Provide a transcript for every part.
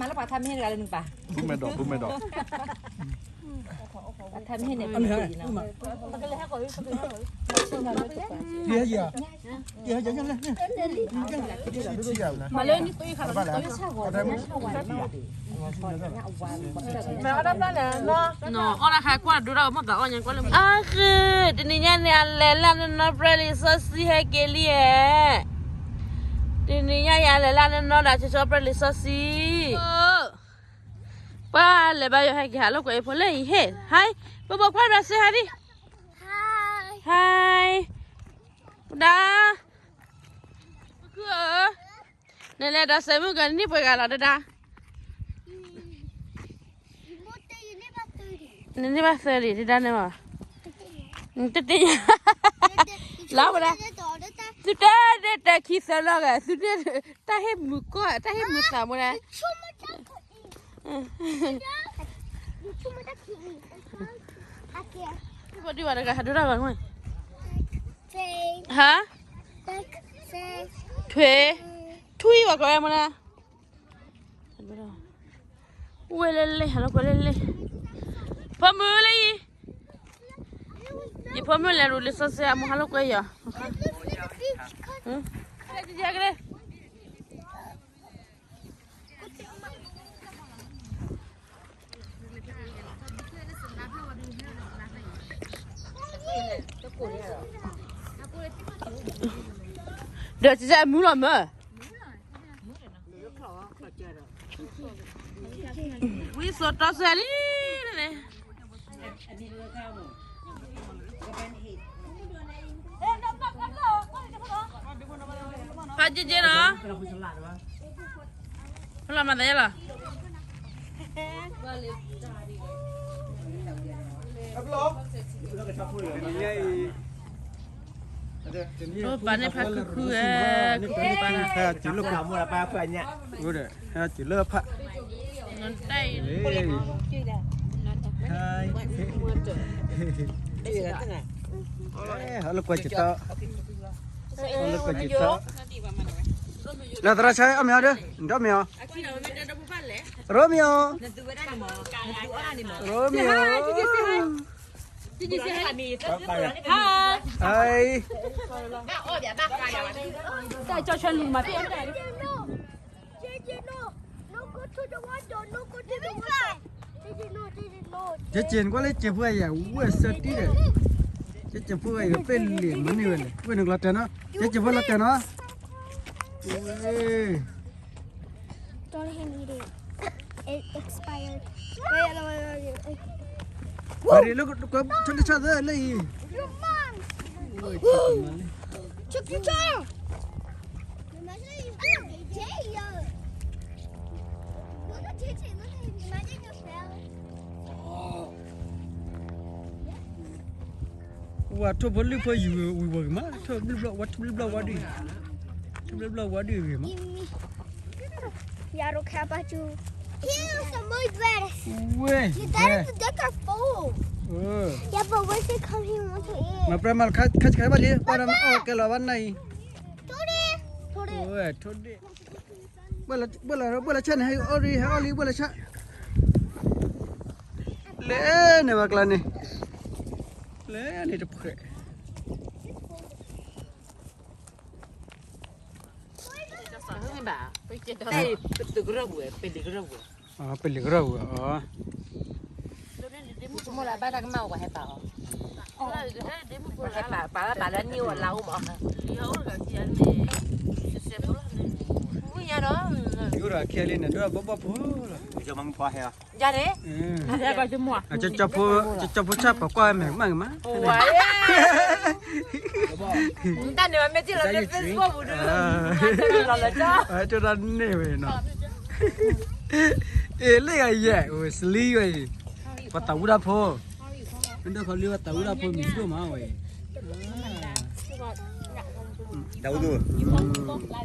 မၤလၢပှၤထါမ့ၢ်ဟ့ၣ်တဂၤလၢနုာ်ပၢ်, ဘူမဲာ်ဒီး ဘူမဲာ်ဒီး, ပှၤထါမ့ၢ်ဟ့ၣ်န့ၣ် ပှၤထါမ့ၢ်ဟ့ၣ်န့ၣ်, မၤလၢနံၣ်သိခါလီၤ, အီၣ်တၢ်ခါကွၢ်ဒိၣ်ထီၣ်မ့ၢ်သးအီၣ်ညါကွၢ်လၢ, အဃ့, တနံၤညါန့ၣ် အလဲၤလၢနနီပြဲလံာ်စီဆှံဟဲက့ၤလံဧါ, တနံၤညါယၤလဲၤလၢနနီဒီး ကၠီကၠီပြဲလံာ်စီဆှံ, ပှၤလဲၤဘါယွၤဟဲက့ၤဟးလိာ်ကွဲအဖိလၢအံၤဟ့ၣ်, hi, ပဘိးခွါဒီးစ့ hi ဒံး, hi, ဒၣ်, ပခုဧၢ, နလဲၤဒီးစဲးမုၢ်ကနံၣ်ပှဲၤဂၤလီၤဒၣ်ဒၣ်, နန့ၢ်ဘၣ်သၢဒံး ဒၣ်န့ၣ်ဘၣ်, တသ့ၣ်ညါ, လီၤဝဲဒၣ်, သုတဲဒၣ်တဲခံသၢလီၤဂ့ၤ, သုတဲ, တၢ်ဟ့ၣ်မုာ်ကီၢ် တၢ်ဟ့ၣ်မုာ်သးမူဒၣ်, ပဒံးဝဲတဂၤဟးဒိၣ်တၢ်ဂီၤမး, ဟါ, ထွဲ, ထွံၣ်ဝဲကျီဝဲမူဒၣ်, ဝဲလဲၣ်လဲၣ် ဟးလိာ်ကွဲလဲၣ်လဲၣ်, ဖိမုၣ်လၢအံၤ, ယဖိမုၣ်လဲၤရူလံာ်စီဆှံအမိၢ်ဟးလိာ်ကွဲယီၤ, ဒီးစံးစဲမူလီၤမၢ်, ဝံစိာ်တီဆှၢလံန့ၣ်, ဖးက့က့နီၤ, ဖလီၤမၤသးယဲလီၤ, ပၢ်န့ၣ်ဖးခုခုဧၢ, ခုခုပၢ်န့ၣ်, ဟဲတုၤလၢဖး, ဟဲတုၤလၢဖး, နတၢ်အံၤ, ဟဲလိာ်ကွဲက့ၤသီ, ဟဲလိာ်ကွဲက့ၤသီ, လၢသရၣ်ဆါအီၣ်မ့ၤအီၤဒီး နတအီၣ်မ့ၤအီၤ, ရိမ့ၤအီၤ, ရိမ့ၤအီၤ, ဟဲ, တၢ်ကၠီဆဲလူၤမၤသ့ၣ်, ကဲက့ၤနကွၢ်လၢကဲဖိအယၤ ဝဲၢ်စၢတံၢ်ဒီး, ကဲကဲဖိအယၤ ပ့ၢ်လံာ်မၤန့ၢ်ဝဲလဲၣ်, ဝဲၢ်နုာ်လီၤတဲာ်နီၤ, ကဲကဲဖိလီၤတဲာ်နီၤ, ပှၤဒ်လၢကထိၣ်တဆၣ်သၢလၢအံၤ, ဝဲထိၣ်ဖိလွံၢ်ဖိယူၤဝံၤဝဲဂ့ၤမး, ထိၣ်ဘျုးဘျီဝဲ, ထိၣ်ဘျုးဘျီဝဲဒု, ထိၣ်ဘျုးဘျီဝဲဒုဂ့ၤမး, ဝဲ, မၤပြၢမၤခါဆှဲဘၣ်လံ, ဘၣ်ဒီးမၤအီၣ်ကဲလီၤဘၣ်နၤအံၤ, ဝဲ, ထိၣ်ဒ့ၣ်, ဘၣ်လီၤဆၣ်န့ၣ် ဟဲအီၣ်လံ ဟဲအီၣ်လံ ဘၣ်လီၤဆၣ်, လဲၤန့ၣ်ဘၣ်ကျါန့ၣ်, လဲၤန့ၣ်တဖှဲး, ပလံၤကရၢၢ်ဝဲ, ပလံၤကရၢၢ်ဝဲ, ပှၤဟဲပာ်အီၤ, ပှၤဟဲပာ်လၢနံၣ်အိၣ်လါအိၣ်မး, မုၢ်ညါဒီး, ယအိၣ်ဒီးခဲလံန့ၣ် ဒိၣ်ဘီၣ်ဘီၣ်ဖိလီၤ, ယၤန့ၣ်, ကၠီဖိ, ကၠီဖိဆၣ်ပှၤကွၢ်မဲာ်မးမး, တၢ်န့ၣ်မ့ၢ်ထံၣ်လီၤလၢ Facebook ပူၤဒု, လီၤလၢ, ကၠီတၢ်န့ၣ်ဝဲနီၤ, အ့ၣ်လ့ၣ်ဂၤယဲၢ် ဝဲစလံဝဲအံၤ, ပှၤသးဝံၣ်တၢ်ဖိ, မ့ၢ်ဒိၣ်ခီလံ ပှၤသးဝံၣ်တၢ်ဖိမံၤဒိၣ်မးဝဲအံၤ, တၢ်ဝံၣ်ဒိၣ်,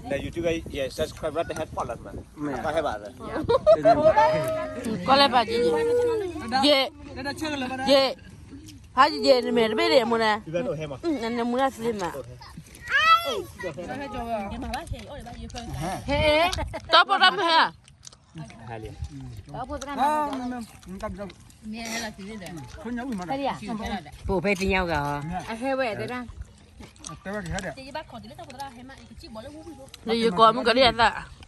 လၢ YouTube ယဲ subscribe တဟဲပီၣ်လီၤမး, မ့ၢ်, ကွၢ်လၢပာ်က့ၤ, ယဲ, ယဲ, ဖးယဲ နမဲာ်တဘ့ၣ်ဒံးမူနၤ, နမူနၤသ့မး, ဟဲ, တီၢ်ပီၢ်တၢ်မုၢ်ဟဲဧါ, ဖိသရၣ်မၤ ဖိညါဝံၤမၤ ပအိၣ်ဖဲသ့ၣ်ညါဝဲဂၤဟီ အဟဲဝဲတဲဒၣ် လၢယကိးမုၢ်ကဒံ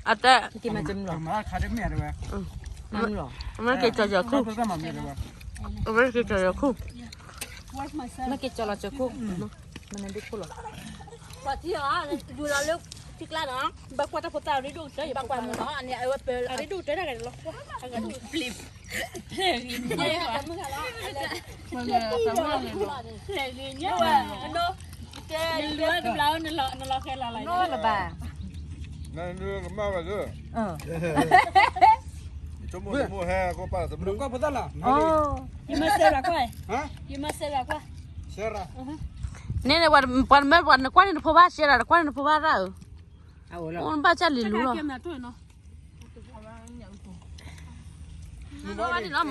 အသၣ် အတဲ မ့ၢ်က့ၤကၠီၤကၠီၤခူၣ် မ့ၢ်က့ၤကၠီၤလီၤကၠီၤခူၣ် မ့ၢ်နဒုခိၣ်လီၤ ပှၤထံၣ်အီၤ ယူၤလီၤလၢထံကျါနီၤ ဘၣ်ကွၢ်တၢ်ဖိသၣ်အရ့ဒိၣ်ကတၢၢ် ယဘၣ်ကွၢ်မုာ်နီၤ အန့ၣ်အဝဲပၢၤအရ့ဒိၣ်ကတၢၢ်တၢ်ဂၤလီၤ ဖျဲးဂ့ၤညါဝဲ ဖျဲးဂ့ၤညါဝဲ နလီၤခဲလၢာ်လီၤ နလီၤခဲလၢာ်လီၤ နကမၣ်ဝဲလၢ ဆိကမိၣ်ဆိကမိၣ်ဟဲ ကိးပာ်လီၤတဘျုး ကွၢ်ဖိသၣ်လီၤ ယမၤစဲရၤကွၢ် ယမၤစဲရၤကွၢ် န့ၣ် ပှၤမၢပှၤနကွၢ်န့ၣ်နဖိဘၣ်ရှဲရၤ နကွၢ်န့ၣ်နဖိဘၣ်ရၣ်ဧၢ အိၣ်နဘၣ်ကၢ်လံၤလူလီၤ အဝဲဒ်န့ၣ်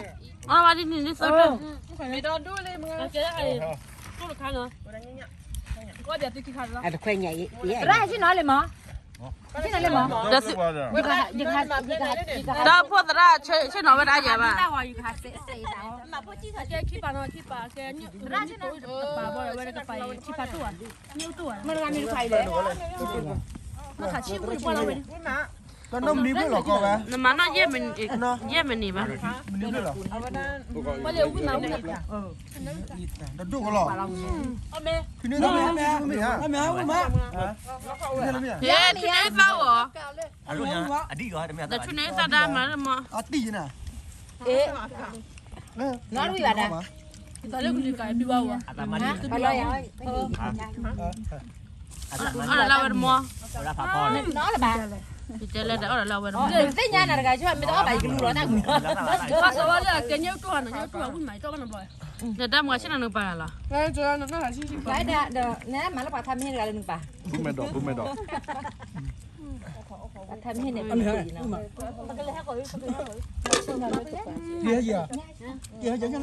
အဝဲဒ်န့ၣ် န့ၣ်သိးတၢ် မ့ၢ်ဒီဒူၣ်လံ မ့ၢ်ကဲ သရၣ်ဆ့ၣ်နီၤလံမး ဆ့ၣ်နီၤလံမး ဒီးဖိသရၣ်ဆ့ၣ်နီၤဝဲဒၣ်ယၤဘၣ် မ့ၢ်တဂၤမ့ၢ်တခါအံၤလဲၣ် တနီၤမံၤဖုၣ်လီၤကီဝဲ နမၤနီၣ်ယဲၢ်မံးနံးဘၣ် မံးနံးဖျၢၣ်လီၤ တဒိၣ်ကလီၤ ဖုန့ၣ်တမ့ၢ်မ့ၢ်ဧါ ဖုန့ၣ်တမ့ၢ် ယဲၢ်ထူန့ၣ်သၣ်ဝဲ အဒံၣ်ဂီၤတမ့ၢ် ဒီးထူန့ၣ်သၣ်ဒါမၤလၢမီ အတံၢ်ယနၤ နီၢ်ဝံၤဘၣ်ဒါ လၢကလုာ်ကးဘံဘၣ်ဝဲ အလီၤဝဲတမီ နီၢ်လၢဝဲတမီ ယတဲလၢဒီးအီၣ်ဒီးလၢဝဲတမီ သ့ၣ်ညါနၤတဂၤဆိ မ့ၢ်တအီၣ်ဘၣ်ယကလူလီၤတၢ်မုာ်လီၤ ဘၣ်စီဝဲလၢကဲညိၣ်တူၢ်နီၤ ညိၣ်တူၢ်ဝဲဝံၣ်မး ယတီၢ်ဘၣ်နဘျီ နတၢ်မွၤဆ့ၣ်နီၤနကပၤလီၤ ဒီးနမၤလၢပှၤထါမ့ၢ်တဂၤလၢနကပၤ ဘုမဲာ်ဒီး ဘုမဲာ်ဒီး အထါမ့ၢ်န့ၣ် ပကလဲၤဟဲကီး မၤလၢနံၣ်သိခါလီၤ မၤအီၣ်တၢ်ဖျါ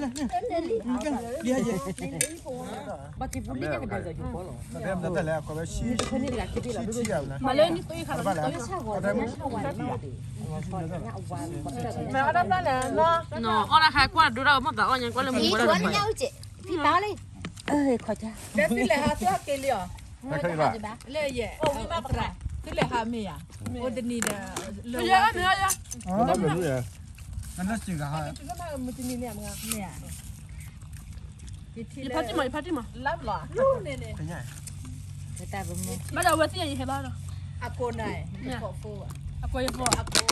လဲၣ် နီၤ အီၣ်တၢ်ခါကွၢ်ဒိတၢ်မ့ၢ်သးအီၣ်ညါကွၢ်လၢမူဝဲဒၣ် ဖံဘၣ်လံ ခီၣ်ကၢ် ဒီးသုလဲၤဟးသုအက့ၤလံအီၤ လၢယဲ သုလဲၤဟးမ့ၢ်ဧါ အိၣ်တနံၤဒီး လၢ မတနံၤန့ၣ်မ့ၢ် ယဖါတံၢ်မး ယဖါတံၢ်မး လၢလီၤ ဘၣ်ဒီးအဝဲသ့ၣ်ယဟဲဘၣ်ဒီး အကိးနၤ အကိးယဖိ အကိးယဖိ အကိး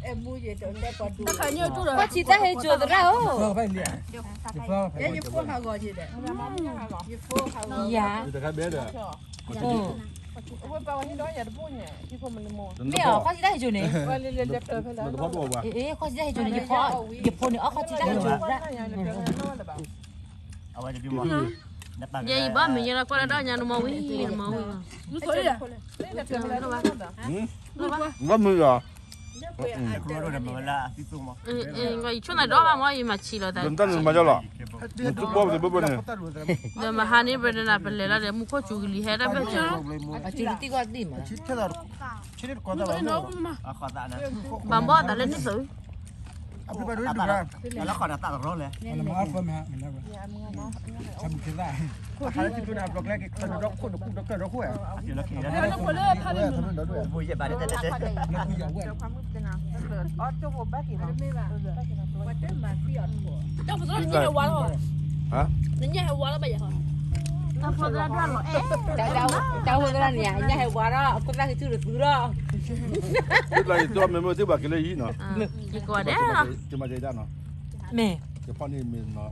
အဲမူယတလဲပှၤဒူ ခါညိၣ်တူၢ်ဒီး ခီၣ်ဆံးတၢ်ဟဲစိၤသရၣ်ဧၢ ယဖိဟးဂီၤယဒီး ယဖိဟးဂီၤ ယတခါဘဲဒီး မ့ၢ်အီၤ ခီၣ်ဆံးတၢ်ဟဲစိၤန့ၣ် ခီၣ်ဆံးတၢ်ဟဲစိၤန့ၣ် ယဖိ ယဖိန့ၣ် အီၣ်ခီၣ်ဆံးတၢ်ဟဲစိၤရၣ် အဝဲတဒုမီ ယဲယဘၣ်မ့ၢ်ညါလၢကွၢ်လၢဒီးညါနမီဝံၤ နမီဝံၤ ဘၣ်မုာ်လီၤ ယဆိၣ်နၤဒီဘၣ်မီ ယမၤဆံးလီၤသး နတၢ်နမၤဒ်လီၤ နသူဘီပသဘိဘိန့ၣ် ဒီးမဟါန့ၣ် ပနနၤ ပလဲၤလီၤဒီး မူခိၣ်စူၤကလံၤဟဲတၢ်ဘၣ်ကၢ ဘၣ်ဘီၣ်သးလၢနသိး တၢ်ဖိသရၣ်နညၣ်ဟဲဝါလီၤ နညၣ်ဟဲဝါလီၤဘၣ်ယၤဟီ တၢ်ဖိသရၣ်န့ၣ် ညၣ်ဟဲဝါလီၤ အခိၣ်သၣ်ကဆူၣ်တသူလီၤ ယမ့ၢ်မ့ၢ်သ့ၣ်ဘၣ်က့ၤလၢယံၤနီၤ ယကိးဒဲးလီၤ မ့ၢ် ယဖီန့ၣ်မ့ၢ်နီၤ